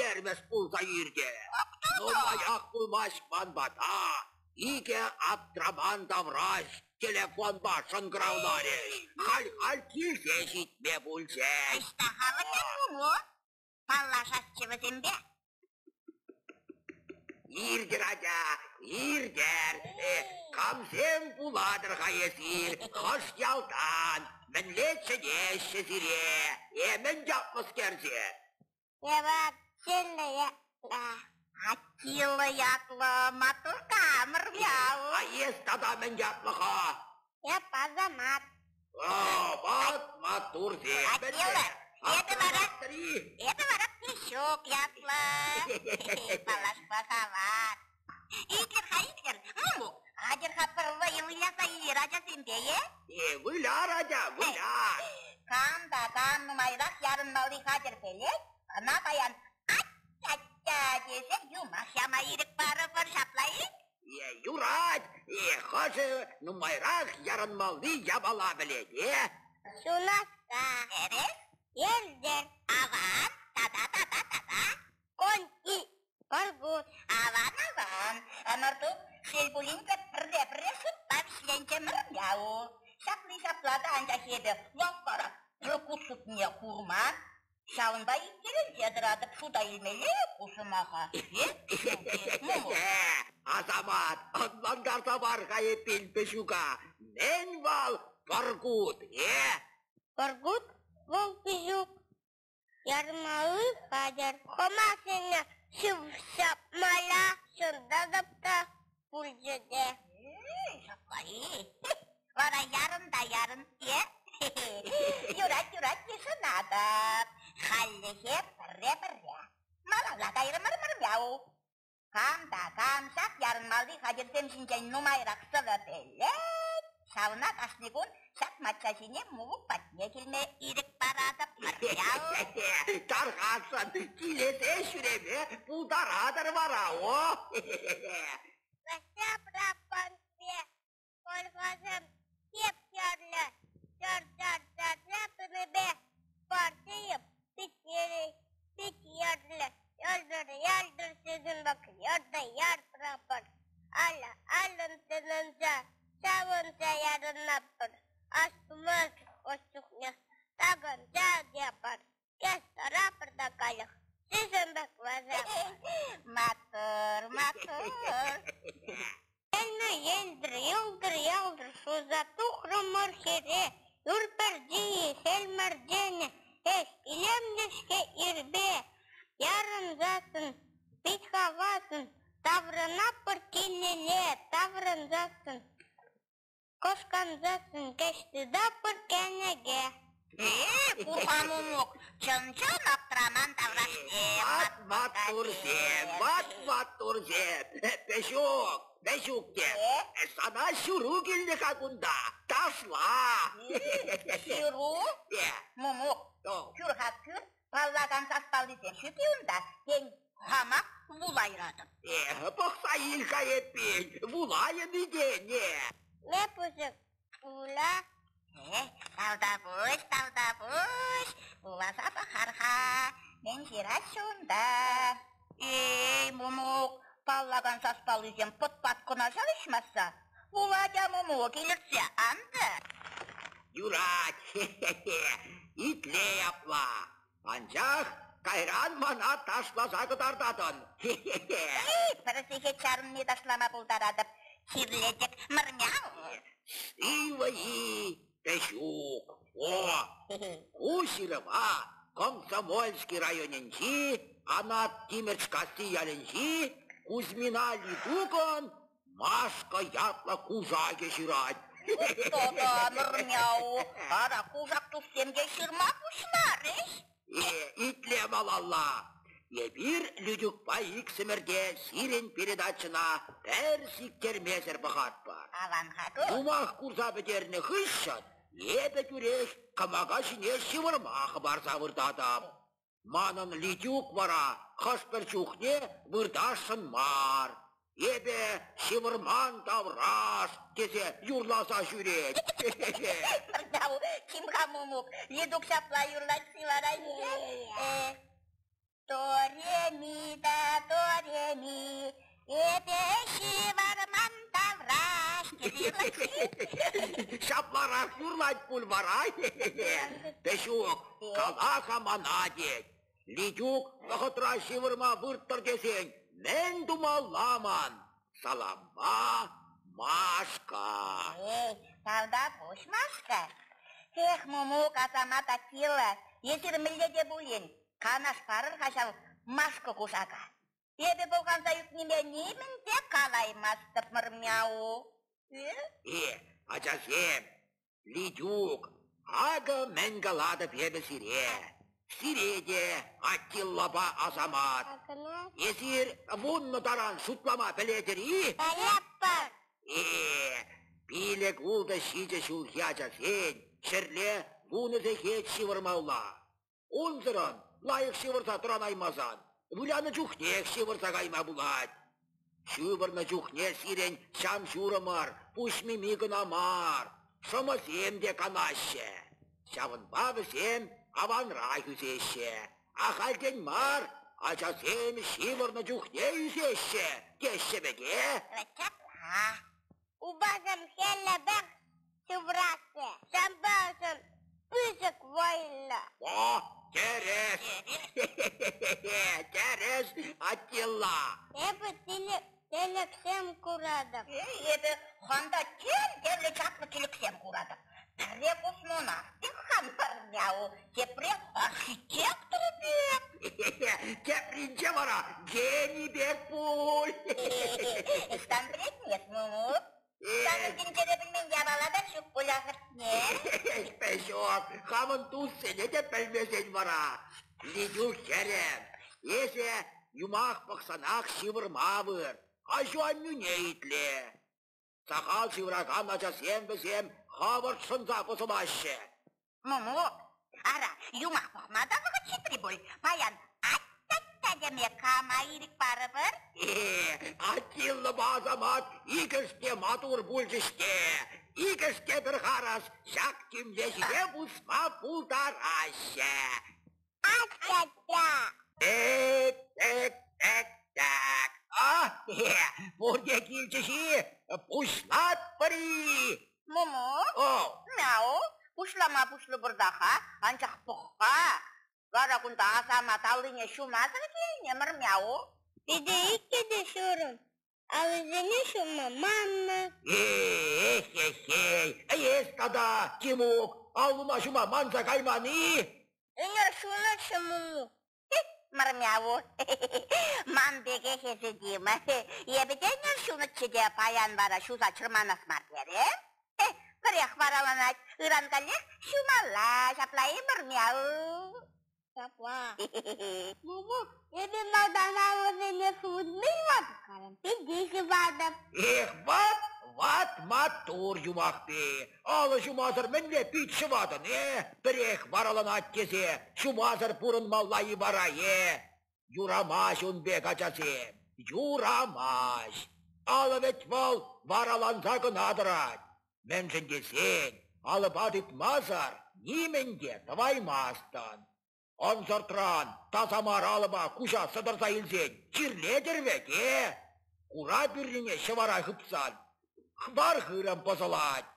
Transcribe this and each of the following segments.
тӗлӗнтермӗш пулса иртӗ. Нумаях пулмасть ман пата икӗ аптраман тавраш телефонпа шӑнкӑравларӗҫ. Халь-халь килсе ҫитме пулчӗҫ. Ӑҫта-ха вӗсем, Муму? Паллашасчӗ вӗсемпе. Иртӗр, атя, иртӗр. Камсем пулатӑр-ха эсир? Хӑш ялтан? Мӗнле чӗнеҫҫӗ сире? Е мӗн ятлӑскерсем? Эпӗ Аттила ятлӑ. Аттила ятлӑ маттур камӑр ял. А эс тата мӗн ятлӑ-ха? Эп Азамат. Ват маттурсем. Аттила, эпӗ вара, эпӗ вара Пищук ятлӑ. Паллашма хавас. Итлӗр-ха, итлӗр. Мумук, атьӑр-ха пӗр вӑйӑ выляса илер ачасемпе, е? Е, выляр, атя, выляр. Кам та кам нумайрах ярӑнмалли хатӗр пӗлет, ӑна паян ать-ать-тя тесе юмах яма ирӗк парӑпӑр, ҫапла-и? Е, юрать, е, хӑшӗ нумайрах ярӑнмалли япала пӗлет, е? Ҫунашка. Эрех? Йӗлтӗр. Аван, тата, тата, тата. Коньки. Пӑркут. Аван, аван. Ӑмӑрту, шел пулин те, пӗрре-пӗрре шутпа вӗҫленчӗмӗр яу. Ҫапли ҫапла та, анчах эпӗ лавккара пӑркут сутнине курман. Ҫавӑнпа иккӗленсе тӑратӑп, шута илмелле ку сӑмаха. Асамат, ӑнлантарса пар-ха эппин Пӗҫука, мӗн вӑл пӑркут, э? Пӑркут вӑл Пӗҫук, ярмалли хатӗр. Хӑмасене шыв ҫапмалла ҫунтатӑп та пулчӗ те. Ҫапла-и? Вара ярӑн та ярӑн, е? Юрать, юрать, йышӑнатӑп. Хальлӗхе пӗрре-пӗрре. Малалла кайрӑмӑр мӗрмяу. Кам та кам ҫак ярӑнмалли хатӗрсем ҫинчен нумайрах сӑвӑ пӗлет, ҫавна кашни кун ҫак мачча ҫине мулук патне килме ирӗк паратӑп. Мӗрмяу. Тархасшӑн, килесе ҫӳреме пултаратӑр вара, о! Вася прапорпе Колхозӑн хӗп-хӗрлӗ чӑр-чӑр-чӑрса пынипе партийӗ пит пит йӗрлӗ йӑлтӑр-ялтӑр ҫыхӑннӑ йӑртӑ-яр прапор. Алла-аллӑн тытӑнса, савӑнса ярӑнатпӑр. Астумасӑр хӑш чухне такӑнса ӳкетпӗр. Кӗҫ тӑратпӑр та каллех сисӗм пек вӗсем. Маттур, маттур. Элме ентӗр, йӑлтӑр-ялтӑр шуса тухрӑмӑр хире. Юр пӗрчийӗ хӗл мӗртенӗ, эх, илемлӗ-ҫке ирпе. Ярӑнсассӑн, пит хавассӑн таврӑнатпӑр килелле, таврӑнсассӑн. Кӑшкӑрсассӑн кӗҫ тытатпӑр кӗнеке. Э, ку мумук, чӑн-чӑн аптраман таврашне. Ват маттурсем, ват маттурсем, Пӗҫук, Пӗҫук те, сана ҫыру килнӗ-ха кунта, ташла. Ҫыру? Мумук, кӳр-ха кӳр, паллакан саспаллисем ҫук-и унта? Тен, хамах вулайратӑп. Эх, пӑхса ил-ха эппин, вулайӑн-и тенӗ. Ме пысӑк пула. Тавтапуҫ, тавтапуҫ, вуласа пӑхар-ха, мӗн ҫыраҫҫӗ унта? Эй, Мумук, паллакан саспаллисем пӑт-пат кӑна ҫавӑҫмасса. Вулать, Мумук, илӗртсе ан тӑр. Юрать, хе-хе-хе, итле апла. Анчах кайран мана ташласа кӑтартатӑн. Хе-хе-хе. Эй, пӗр сехет чарӑнми ташлама пултаратӑп. Чирлетӗк мӑрнял. Сывӑ-и, Пӗҫук. О, ку ҫырӑва Комсомольски районӗнчи Анат Тимӗрчкасси ялӗнчи Кузьмина Лидукӑн Машка ятлӑ кушакӗ ҫырать. Тата мӗрняу, ара кушак туссем те ҫырма пуҫларӗҫ. Э, итле малалла. Эпир Лидюкпа иксӗмӗр те сирӗн передачӑна пӗр сиктермесӗр пӑхатпӑр. Аван-ха ку. Юмах курса пӗтернӗ хыҫҫӑн эпӗ тӳрех кӑмака ҫине ҫывӑрма хӑпарса выртатӑп. Манӑн Литюк вара хӑш-пӗр чухне выртасшӑн мар. Эпӗ ҫывӑрман тавраш тесе юрласа ҫӳрет. Чим-ха, Мумук, Лидук ҫапла юрлать-ши вара? До, ре, ми. Лайӑхрах юрлать пуль вара. Пӗҫук, кала-ха мана, тет. Литюк вӑхӑтра ҫывӑрма вырттӑр тесен мӗн тумалла ман? Салампа, Машка. Эй, тавтапуҫ, Машка. Эх, Мумук, Асамат, Атила, эсир мӗнле те пулин канаш парӑр-ха ҫав Машка кушака. Эпӗ пӑлханса ӳкнине нимӗн те калаймастӑп, мӑрмяу. Э, ачасем, Литюк, акӑ мӗн калатӑп эпӗ сире. Сире те Аттиллапа Асамат. Эсир вуннӑ таран шутлама пӗлетӗр-и? Пӗлетпӗр. Э, пилӗк-ултӑ ҫичӗ ҫулхи ачасен ҫӗрле вунӑ сехет ҫывӑрмалла. Унсӑрӑн лайӑх ҫывӑрса тӑранаймасан вылянӑ чухнех ҫывӑрса кайма пулать. Ҫывӑрнӑ чухне сирӗн ҫан-ҫурӑмӑр пуҫ мими кӑна мар, шӑмӑсем те канаҫҫӗ. Ҫавӑнпа вӗсем аванрах ӳсеҫҫӗ. Ахальтен мар ачасем ҫывӑрнӑ чухне ӳсеҫҫӗ теҫҫӗ вӗт, э? Ҫапла. Упасем хӗллепех ҫывӑраҫҫӗ. Ҫавӑнпа вӗсем пысӑк вӑйлӑ. О, тӗрӗс! Тӗрӗс, Аттила! Эпӗ тӗлӗксем куратӑп. Эпӗ хам та тем тӗрлӗ чаплӑ тӗлӗксем куратӑп. Пӗрре космонавт пек хам пӗрняу, тепре архитектор пек. Тепринче вара гений пек пуль. Ӑҫтан пӗлетнех, Мумук? Санӑн тӗнчере пӗлмен япала та ҫук пуль ахӑртне. Ҫук, хамӑн туссене те пӗлмесен вара. Лидюк хӗрӗм, эсӗ юмах пӑхсанах ҫывӑрма выр, аҫу-аннӳне итле. Сахал ҫывӑракан ачасем вӗсем хӑвӑрт шӑнса пӑсӑлаҫҫӗ. Мумук, ара, юмах пӑхма та вӑхӑт ҫитрӗ пуль. Паян аттатта теме кама ирӗк парӑпӑр? Э, Атиллӑпа Асамат икӗш те матур пулчӗҫ те, икӗш те пӗр харӑс ҫак тӳмле ҫине пусма пултараҫҫӗ. Аттатта! Тек, тек, тек, тек. А, пурте килчӗҫ-и? Пуҫлатпӑр-и? Муму, мяу, пуҫлама пуҫлӑпӑр та-ха, анчах пӑх-ха, вара кунта Асамат аллине ҫумасӑр килнӗ, мяу. Питӗ иккӗ те ҫурӑм, аллисене ҫума маннӑ. Эх-хе-хей, эс тата, Тимук, аллуна ҫума манса кайман-и? Ӗнер ҫунӑччӗ, Муму. Мӑрмяву, ман пекех эсӗ, Дима. Эпӗ те ӗнер ҫунӑччӗ те, паян вара ҫуса чӑрманас мар терӗ. Пӗрех вараланать, ыран каллех ҫумалла, ҫапла-и, Мӑрмяу? Ҫапла. Мумук, эпӗ малтан алӑсене сывӑтман ватӑп, питӗ ҫӑватӑп. Эх, ват, ват маттур юмахпи. Алӑ ҫумасӑр мӗнле пит ҫӑватӑн, э? Пӗрех вараланать тесе ҫумасӑр пурӑнмалла-и вара, э? Юрамасть ун пек, ачасем, юрамасть. Алӑ вӗт вӑл вараланса кӑна тӑрать. Мӗншӗн тесен алӑпа тытмасӑр нимӗн те тӑваймастӑн. Ӑнсӑртран таса мар алӑпа куҫа сӑтӑрса илсен чирлетӗр вӗт, э? Хура пӳрнине ҫӑвара хыпсан хӑвар-хырӑм пӑсӑлать.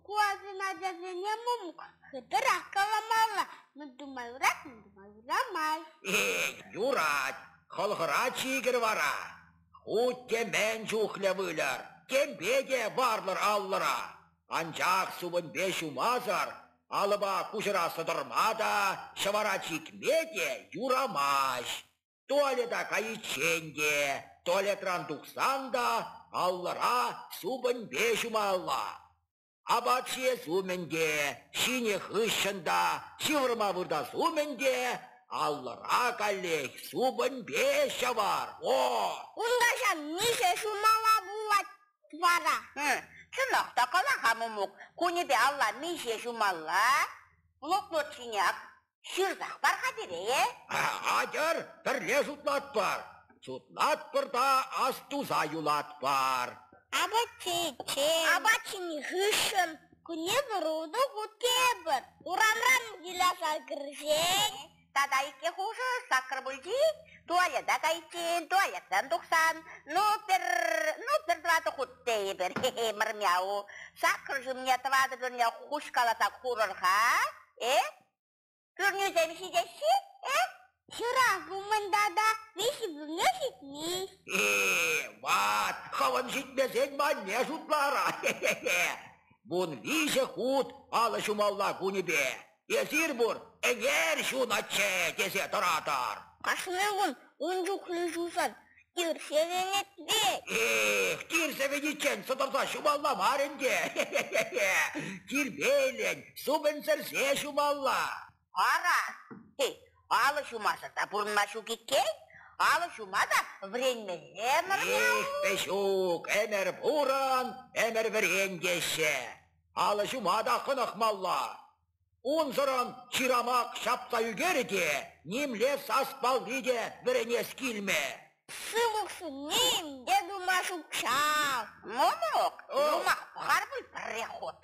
Ку арҫын ачасене мамук хытӑрах каламалла. Мӗн тума юрать, мӗн тума юрамасть. Эй, юрать, хӑлхӑра чикӗр вара. Хуть те мӗн чухлӗ выльӑр, темпе те варлӑр аллӑра. Анчах супӑньпе ҫумасӑр алӑпа куҫӑра сӑтӑрма та, ҫӑвара чикме те юрамасть. Туалета кайиччен те, туалетран тухсан та аллӑра супӑньпе ҫумалла. Апат ҫиес умӗн те, ҫинӗ хыҫҫӑн та, ҫывӑрма выртас умӗн те аллӑра каллех супӑньпе ҫӑвар. О! Ун каҫа миҫе ҫумалла пулать вара? Чӑнах та кала-ха, Мумук, кунӗпе алла миҫе ҫумалла? Блокнот ҫине ак ҫырсах пар-ха пире. Атьӑр, пӗрле шутлатпӑр. Шутлатпӑр та астуса юлатпӑр. Апат ҫиччен. Апат ҫинӗ хыҫҫӑн кунне пӗр утӑ хут тепӗр. Урамран выляса кӗрсен. Тата иккӗ хушӑ саккӑр пулчӗ. Туалета кайиччен, туалетран тухсан, ну, пӗр... ну, пӗр тӑватӑ хут тейӗпӗр. Мӑрмяу. Саккӑр ҫумне тӑватӑ пӳрне хуҫкаласа хурӑр-ха. Э? Пӳрнӳсем ҫитеҫҫӗ, э? Ҫурах умӑн тата виҫӗ пӳрне ҫитмест. Э, ват, хӑвӑн ҫитмесен манне шутлара. 13 хут алӑ ҫумалла кунӗпе. Эсир пур, ӗнер ҫунатчӗ тесе тӑратӑр. Кашни кун ун чухлӗ ҫусан тир сӗвенет вӗт. Эх, тир сӗвениччен сӑтӑрса ҫумалла мар ӗнтӗ. Тирпейлӗн, супӑнь сӗрсе ҫумалла. Ара, алӑ ҫумасӑр та пурӑнма ҫук иккен. Алӑ ҫума та вӗренмелле. Эх, Пӗҫук, ӗмӗр пурӑн, ӗмӗр вӗрен теҫҫӗ. Алӑ ҫума та хӑнӑхмалла. Унсӑрӑн ҫырамак ҫапса ӳкерӗ те нимле сас палли те вӗренес килмӗ. Сывлӑхшӑн ним те тума ҫук ҫав. Мӑнук, юмах пӑхар пуль пӗрре хут.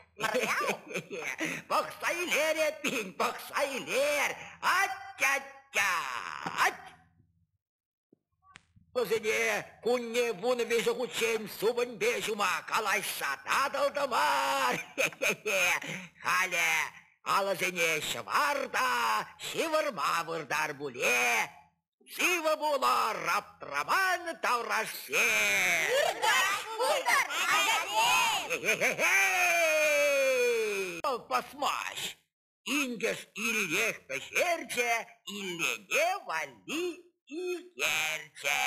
Пӑхса илер эппин, пӑхса илер. Ать-тя-тя, ать! Вӗсене кунне 13 хутчен супӑньпе ҫума калаҫса татӑлтӑмӑр. Халӗ алӑсене ҫӑвар та ҫывӑрма выртар пуле. Сывӑ пулӑр, аптраман таврашсем! Выртаҫ пултӑр, ачасем! Пӑсмасть. Инкӗш ир-ирех пӗҫерчӗ, Иллене валли икерчӗ.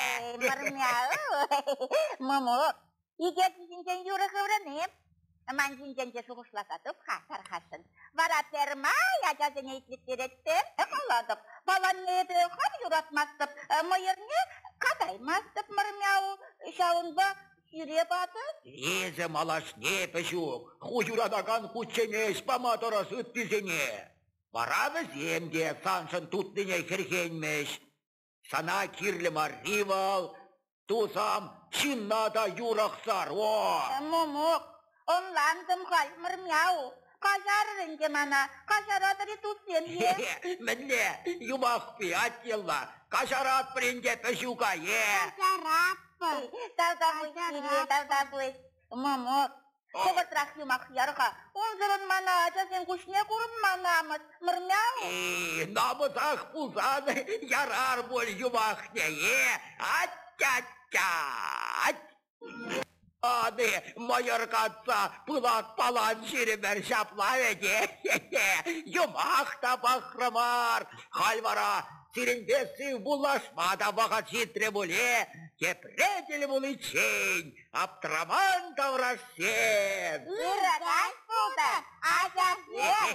Мӑмӑк, икерчӗ ҫинчен юрӑ хыврӑн-и? Ман ҫинчен те шухӑшласа туп-ха тархасшӑн. Вара пӗрмай ачасене итлеттеретпӗр. Калатӑп, паланне эпӗ хам юратмастӑп, мӑйӑрне катаймастӑп мӑрмяу. Ҫавӑнпа Сире патӑр? Эсӗ малашне, Пӗҫук, ху юратакан кучченеҫ пама тӑрӑш ыттисене. Вара вӗсем те саншӑн тутлине хӗрхенмӗҫ. Сана кирлӗ марри вӑл, тусам, ҫынна та юрӑхсӑр, о! Мумук, ӑнлантӑм халь, мӑрмяу. Каҫарӑр ӗнтӗ мана, каҫаратӑр-и туссем е? Мӗнле юмах аттелла, каҫаратпӑр ӗнтӗ Пӗҫука, е? Каҫаратпӑр. Тавтапуҫ сире, тавтапуҫ. Мӑмӑк, хӑвӑртрах юмах яр-ха. Унсӑрӑн мана ачасен куҫне курӑнма намӑс. Мӑрмяу. Намӑсах пулсан ярар пуль юмахне, е? Ать-тя-тя! Аны мӑйӑр катса пылак палан ҫирӗмӗр ҫапла вӗт, Юмах та пӑхрӑмӑр. Халь вара сирӗнпе сыв пуллашма та вӑхӑт ҫитрӗ пуле. Тепре тӗл пуличчен аптраман таврашсем. Ырӑ каҫ пултӑр, ачасем!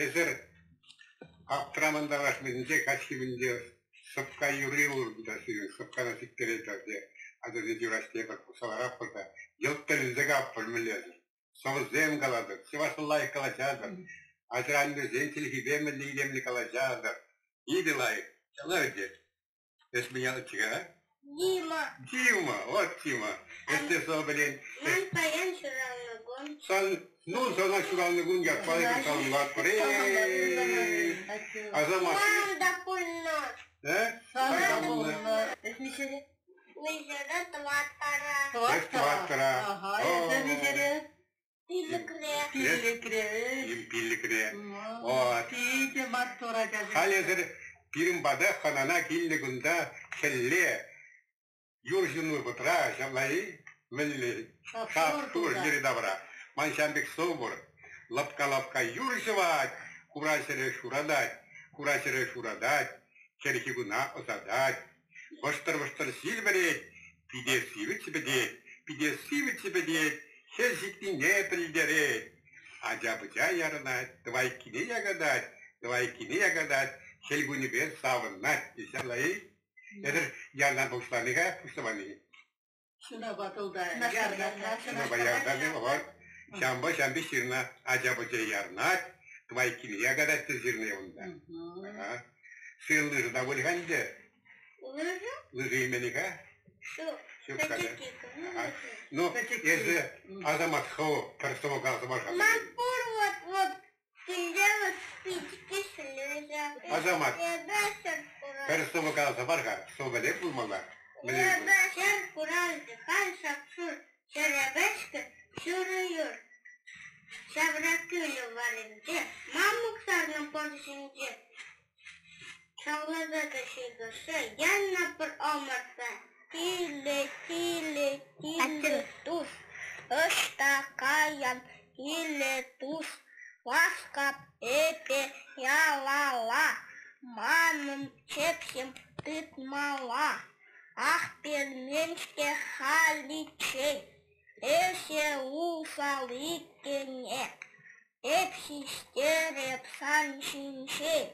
Эсир аптраман таврашмӗнче каҫхи сӑпка юрри пур сирӗн сӑпкана сиктерет те ачасен юраҫ тепӗр пухса ларатпӑр та йӑлт тӗлӗнсе каппӑр мӗнлесӗр. Сӑвӑсем калатӑр, чӑвашла лайӑх калаҫатӑр, аҫӑр-аннесен чӗлхипе мӗнле илемлӗ калаҫатӑр. Питӗ лайӑх. Ҫапла ӗнтӗ. Эс мӗн ятлӑччӗ-ха? Дима. Дима, вот Дима. Эс те сӑвӑ пӗлен. Ман паян ҫуралнӑ кун. Сан, ну, сана ҫуралнӑ кун ятпа эпир саламлатпӑр. Азамат. Ман та пулнӑ. Э? Сан пулнӑ. Эс миҫере? Миҫере тӑваттӑра. Эс тӑваттӑра. Ага, эсӗ миҫере? Пиллӗкре. Пиллӗкре. Пиллӗкре. Вот. Питӗ маттур ачасем. Халь эсир пирӗн пата хӑнана килнӗ кунта хӗлле юр ҫуннӑ вӑхӑтра ҫапла-и? Мӗнле? Шап-шур йӗри-тавра. Ман ҫам пек сӑв пур. Лӑпка-лӑпка юр ҫӑвать, хура ҫӗре шуратать, хура ҫӗре шуратать, кӗрхи куна ӑсатать. Вӑштӑр-вӑштӑр ҫил вӗрет, пите сивӗ чӗпӗтет, пите сивӗ чӗпӗтет, хӗл ҫитнине пӗлтерет. Ача-пӑча ярӑнать, тӑвайккине якатать, тӑвайккине якатать, хӗл кунӗпе савӑнать. Ҫапла-и? Эсир ярдан пуҫлани-ха, пуҫламан-и? Ҫунапа тулта Ҫунапа ярдан вот. Ҫавӑнпа ҫавӑн пек ҫырнӑ. Ача-пӑча ярнать, тӑвайккине якатать те ҫырнӑ унта. Сырӑн лыжа та пуль-ха ӗнтӗ. Лыжа? Лыжа илмен-и-ха? Ҫук. Ҫук халӗ. Ну, эсӗ Асамат хӑв пӗр сӑвӑ каласа пар-ха. Ман пур вот вот килте вот спички лыжа. Асамат. Эпӗ ҫӗр пура. Пӗр сӑвӑ каласа пар-ха. Сӑвӑ пӗлет пулмалла. Эпӗ ҫӗр хуралҫӑ, халь шап-шур, ҫӗре вӗҫкӗн, шурӑ юр. Ҫавра кӳлӗ варринче, мамӑк сарнӑ пӑр ҫинче шавласа та ҫуйхашса янӑ пӗр ӑмӑртса. Тилӗ, тилӗ, тилӗ тус, ӑҫта каян, тилӗ тус, васкап эпӗ ялалла, манӑн чӗпсем тытмалла. Ах, пӗлмен-ҫке халиччен эсӗ усал иккенне. Эп систереп сан ҫинчен,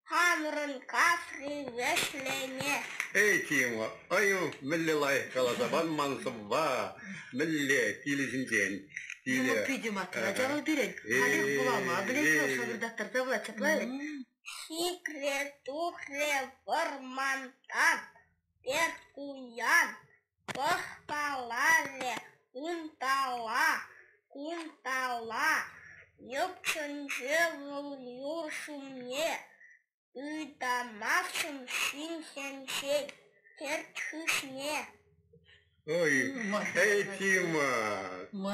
хамӑрӑн касри вӗҫлене. Эй, Тима, аю, мӗнле лайӑх каласа пан ман сӑвва, мӗнле тилӗ ҫинчен. Тилӗ. Ну, питӗ маттур ача вӑл пирӗн. Халех вулама пӗлет вӑл, шӑкӑртаттарса вулать ҫапла вӗт. Сикре тухрӗ вӑрмантан Пӗркуян, пӑхкаларӗ унталла, кунталла, йӑпшӑнчӗ вӑл юр ҫумне, ытамасшӑн ҫынсенчен кӗрт хыҫне. Ой, эй, Тима,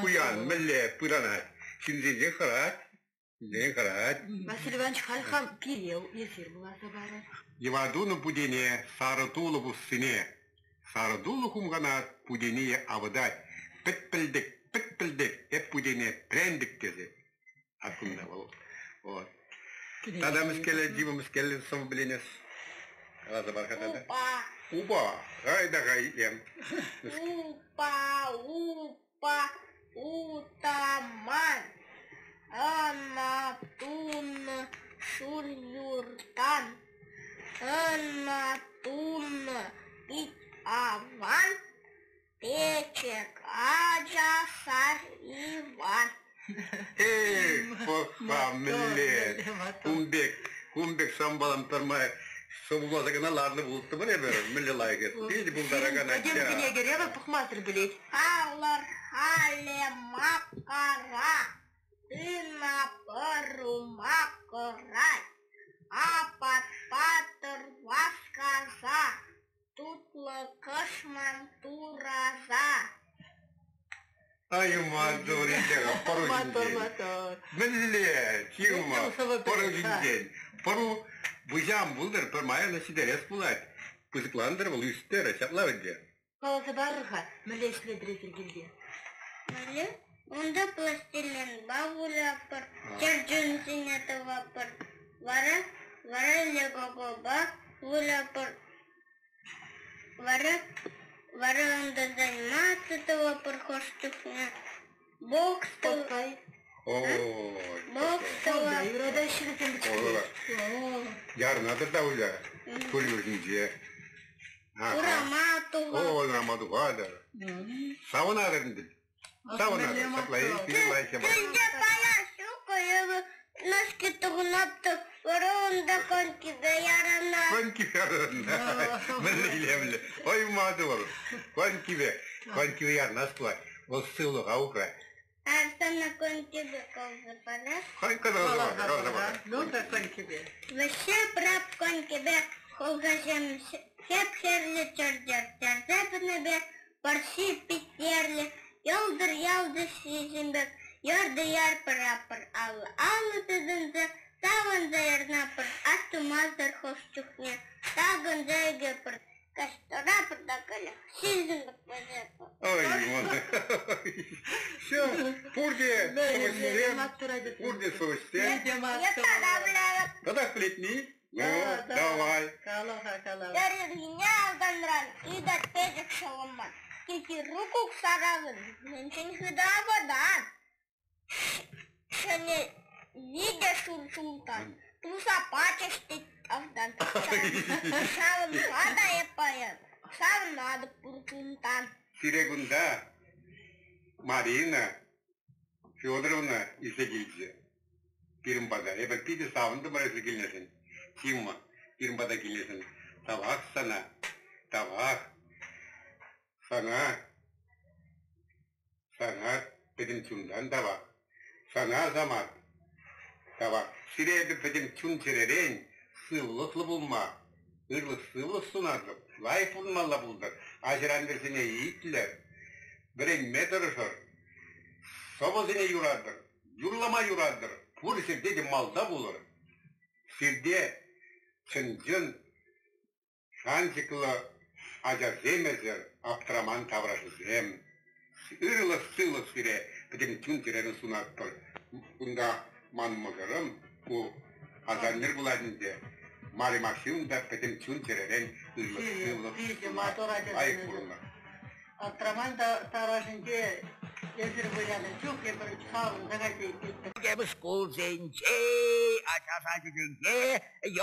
пуян мӗнле пытанать, ҫынсенчен хӑрать. Мӗн хӑрать? Василий Иванович, халь хам пире эсир вуласа парӑр. Йӑва тунӑ путене, сарӑ тулӑ пуссине. Сарӑ тулӑ хумхана путене авӑтать. Пӗт-пӗлтӗк, пӗт-пӗлтӗк, эп путене прендӗк тесе. А кунта вӑл. Вот. Тата мӗскеллӗ, Дима мӗскеллӗ сӑвӑ пӗленес? Каласа пар-ха тата. Упа. Упа. Кай та кай итлем. Упа, упа, утаман, ӑна тунӑ шур юртан, ӑна тунӑ пит аван, пӗчӗк ача Сар Иван. Эх, пӑх-ха, мӗнле! Кун пек санпалан пӗрмай сӑвӑласа кӑна ларнӑ пулӑттӑмӑр эпӗр. Мӗнле лайӑх эс. Питӗ пултаракан ача. Пӗтӗм кӗнекере вӑл пӑхмасӑр пӗлет. Калӑр халӗ макӑра, ына пӑрума кӑрать, апат патӑр васкаса, тутлӑ кӑшман тураса. Ай, маттур, ӗнтӗ пӑру ҫинчен. Мӗнле, Тима, пӑру ҫинчен. Пӑру выҫам пултӑр, пӗрмай ӑна ҫитерес пулать. Пысӑклантӑр вӑл, ӳстер, ҫапла ӗнтӗ. Каласа парӑр-ха, мӗнле ӗҫлетӗр эсир килте? Мӗнле? Унта пластилинпа вылятпӑр, чӗрчунсене тӑватпӑр. Вара, вара легопа вылятпӑр. Вара, вара унта заниматься тӑватпӑр хӑш чухне. Бокс Спортпа. Ой, Бокс тӑватпӑр. Юратаҫҫӗ вӗсем пӗчӗккӗ. Ярӑнатӑр та уля, шкул ҫинче. Урама тухатӑр. Ой, урама тухатӑр. Савӑнатӑр ӗнтӗ. Савӑнатӑр, ҫапла пирӗн лайӑх япала. Килте пая ҫук, эпӗ носки тӑхӑнатӑп, вара унта конькипе ярӑнать. Конькипе ярӑнать. Мӗнле илемлӗ. Ой, маттур. Конькипе. Конькипе ярӑнас пулать. Вӑл сывлӑха упрать. Арсена конькипе каласа парас. Каласа парас. Ну-ка, конькипе. Вӗҫсе прап конькипе хӑлхасем хӗп-хӗрлӗ чӗр-чӗр пынӑ пек, пӑрҫи пит ерлӗ, йӑлтӑр-ялтӑр ҫиҫӗм пек, йӑр-яр пӑрапӑр алӑ-алӑ тытӑнса, савӑнса ярнапӑр, астумасӑр хӑш чухне такӑнса ӳкепӗр. Каҫтарапӑр та каллех ҫиҫӗм пек вӗҫетпӗр. Ой, Все, пурте совӗҫсем, пурте совӗҫсем. Татах пӗлетни? Ну, давай. Кала-ха, кала. Тӗрӗлне автанран ыйтать пӗчӗк шӑллӑмӑн. Куккук саракӑн мӗншӗн хытӑ авӑтан? Ҫӗнӗ витӗ шур чултан туса пачӗҫ тет автан. Ҫавӑнпа та эп паян савӑнатӑп пур чунтан. Сире кунта Марина Федоровна илсе килчӗ пирӗн пата. Эпир питӗ савӑнтӑмӑр эсӗ килнӗшӗн. Тима, пирӗн пата килнӗшӗн. Тавах сана, тавах. Сана, сана пӗтӗм чунтан тавах. Сана, Асамат, тавах. Сире эпӗ пӗтӗм чун-чӗререн сывлӑхлӑ пулма. Ырлӑх-сывлӑх сунатӑп, лайӑх пурӑнмалла пултӑр. Аҫӑр-аннӗрсене итлӗр, вӗренме тӑрӑшӑр, сӑвӑсене юратӑр, юрлама юратӑр, пур ҫӗрте те малта пулӑр. Сирте чӑн-чӑн шанчӑклӑ ачасем эсӗр, аптраман таврашӗсем. Ырлӑх-сывлӑх сире пӗтӗм чун-чӗререн сунатпӑр. Кунта ман мӑшӑрӑм, ку асаннӗр пулать ӗнтӗ, Марья Максимовна та пӗтӗм чун-чӗререн ырлӑх-сывлӑх сунать. Лайӑх пурӑнӑр. Аптраман таврашӗнче эсир вылянӑ чух эпир савӑнса кайса итлетпӗр. Тем шкулсенче, ача сачӗсенче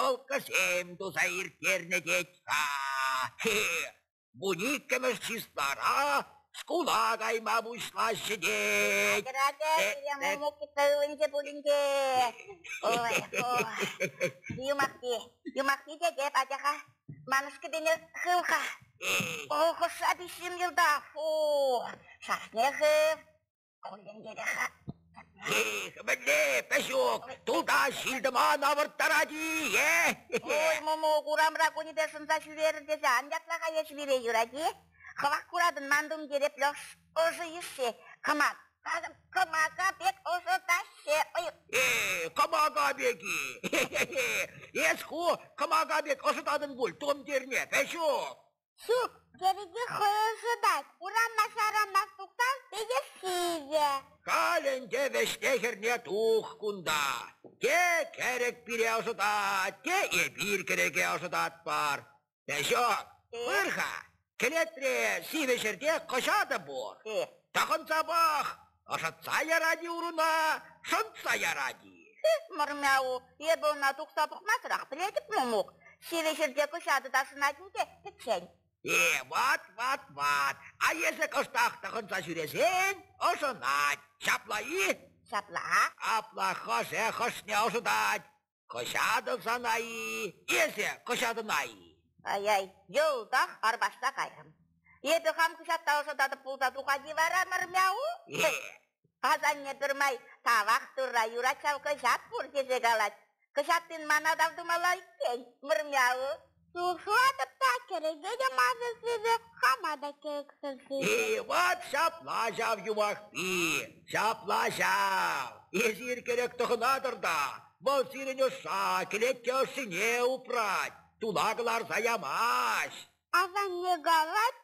елкӑсем туса ирттернӗ тет-ха. Вуниккӗмӗш числара шкула кайма пуҫлаҫҫӗ тет. Атьӑр, атьӑр, мумукка ывӑнчӗ пулин те. Ой, ой. Юмахти, юмахти тетеп, атя-ха. Манӑшкӑсене хыв-ха. Ох, ӑшша пиҫрӗм йӑлтах. Фу, шашне хыв. Хуллентерех-ха. Эх, мӗнле, Пӗҫук, тулта ҫил-тӑман авӑрттарать-и, е? Ой, Мумук, урамра кунӗпе шӑнса ҫӳрерӗр тесе ан ятла-ха эс пире, юрать-и? Хӑвах куратӑн, ман тумтире плёш ӑшӑ йышши. Кӑмака пек ӑшӑтаҫҫӗ. Ой. Э, кӑмака пек-и? Эс ху кӑмака пек ӑшӑтатӑн пуль тумтирне, Пӗҫук. Ҫук, кӗреке хӑй ӑшӑтать. Урамма ҫарамас тухсан питӗ сивӗ. Халь ӗнтӗ вӗҫне-хӗрне тух кунта. Те кӗрӗк пире ӑшӑтать, те эпир кӗреке ӑшӑтатпӑр. Пӗҫок, пыр-ха, кӗлетре сивӗ ҫӗрте кӑҫатӑ пур. Тӑхӑнса пӑх, ӑшӑтса ярать-и уруна, шӑнтса ярать-и? Мӑрмяу, эпӗ ӑна тухса пӑхмасӑрах пӗлетӗп, Мумук. Сивӗ ҫӗрте кӑҫатӑ та шӑнать ӗнтӗ пӗччен. Э, ват, ват, ват, а эсӗ кӑштах тӑхӑнса ҫӳресен ӑшӑнать. Ҫапла-и? Ҫапла. Апла хӑшӗ хӑшне ӑшӑтать? Кӑҫатӑ сана-и, эсӗ кӑҫатӑна-и? Ай-ай, йӑлтах арпашса кайрӑм. Эпӗ хам кӑҫатта ӑшӑтатӑп пулса тухать-и вара, мӑрмяу? Асанне пӗрмай тавах турра юрать ҫав кӑҫат пур тесе калать. Кӑҫаттин мана тав тумалла иккен, мӑрмяу. Шухӑшлатӑп та кӗреке те маншӑн сивӗ, хама та кӗрексӗр сивӗ. И вот ҫапла ҫав юмахпи, ҫапла ҫав. Эсир кӗрӗк тӑхӑнатӑр та, вӑл сирӗн ӑшша, кӗлетке ӑшшине упрать, тула кӑларса ямасть. Асанне калать,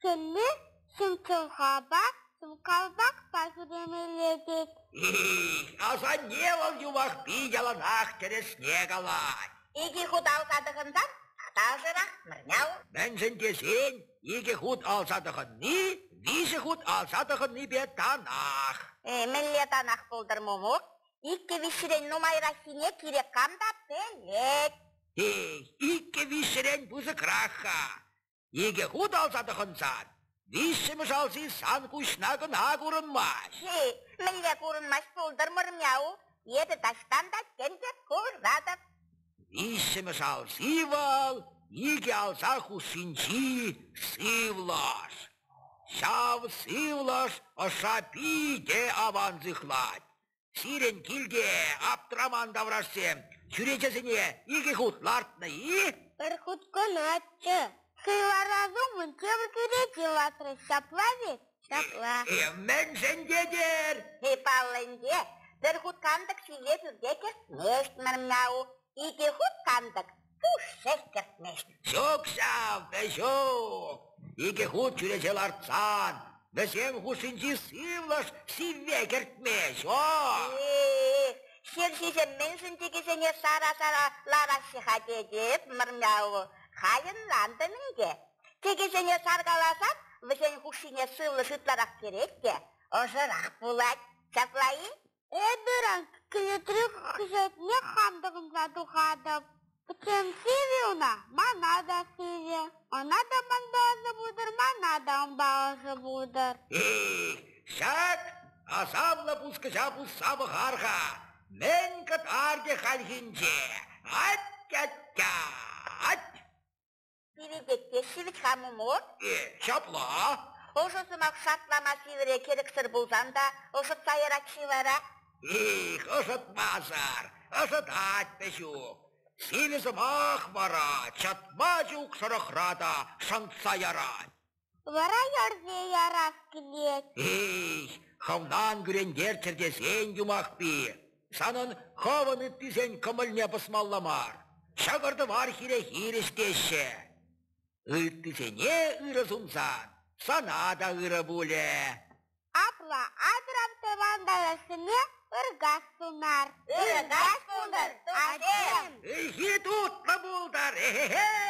хӗлле ҫӑм чӑлхапа, ҫӑм калпакпа ҫӳремелле тет. Эх, асанне вӑл юмахпи яланах тӗрӗсне калать. Икӗ хут алса тӑхӑнсан тата ӑшӑрах мӗрняу. Мӗншӗн тесен икӗ хут алса тӑхӑнни виҫӗ хут алса тӑхӑннипе танах. Э, мӗнле танах пултӑр, Мумук? Иккӗ-виҫҫӗрен нумайраххине кирек кам та пӗлет. Эх, иккӗ-виҫҫӗрен пысӑкрах-ха. Икӗ хут алса тӑхӑнсан, виҫҫӗмӗш алси сан куҫна кӑна курӑнмасть. Хи, мӗнле курӑнмасть пултӑр мӑрмяу. Эпӗ таҫтан та тем те куратӑп. Виҫҫӗмӗш алси вӑл икӗ алса хушшинчи сывлӑш. Ҫав сывлӑш ӑша питӗ аван сыхлать. Сирӗн килте аптраман таврашсем чӳречесене икӗ хут лартнӑ-и? Пӗр хут кӑначчӗ. Суйларас умӗн тепӗр чӳрече лартрӗҫ. Ҫапла вӗт? Ҫапла. Э, мӗншӗн тетӗр? Э, паллӑ ӗнтӗ, пӗр хут кантӑк ҫине пӳрте кӗртмест мӗрмяу. Икӗ хут кантӑк пушшех кӗртмест. Ҫук ҫав, ҫук. Икӗ хут чӳрече лартсан вӗсем хушшинчи сывлӑш сивве кӗртме ҫук. Э, ҫерҫисем мӗншӗн текесене сара-сара лараҫҫӗ-ха тетӗп, мӑрмяу. Халь ӑнлантӑм ӗнтӗ. Текесене саркаласан вӗсен хушшине сывлӑш ытларах кӗрет те ӑшӑрах пулать. Ҫапла-и? Эпӗ кӗлетри хыҫалтне хам тӑхӑнса тухатӑп. Пӗччен сивӗ ӑна, мана та сивӗ. Ӑна та манпа ӑшӑ пултӑр, мана та унпа ӑшӑ пултӑр. Эх, ҫак асамлӑ пускӑча пусса пӑхар-ха. Мӗн кӑтартӗ хальхинче? Ать-тя-тя, ать! Сивӗтет ҫивӗт-ха, Мумук. Э, ҫапла. Ӑшӑ сӑмах шартлама сивӗре кӗрӗксӗр пулсан та ӑшӑтса ярать-ши вара? Эх, ӑшӑтмасӑр, ӑшӑтать пӗҫук. Сивӗ сӑмах вара чатма чух шӑрӑхра та шӑнтса ярать. Вара йӗрсе ярас килет. Эй, хӑвна ан кӳрентерччӗр тесен юмахпи, санӑн хӑвӑн ыттисен кӑмӑлне пӑсмалла мар. Ҫӑкӑр-тӑвар хире-хирӗҫ теҫҫӗ. Ыттисене ырӑ сунсан сана та ырӑ пулӗ. Апла атьӑр тӑван таврашсене ыркас сунар. Ыркас пултӑр, туссем! Ыйхи тутлӑ пултӑр! Эхе-хе!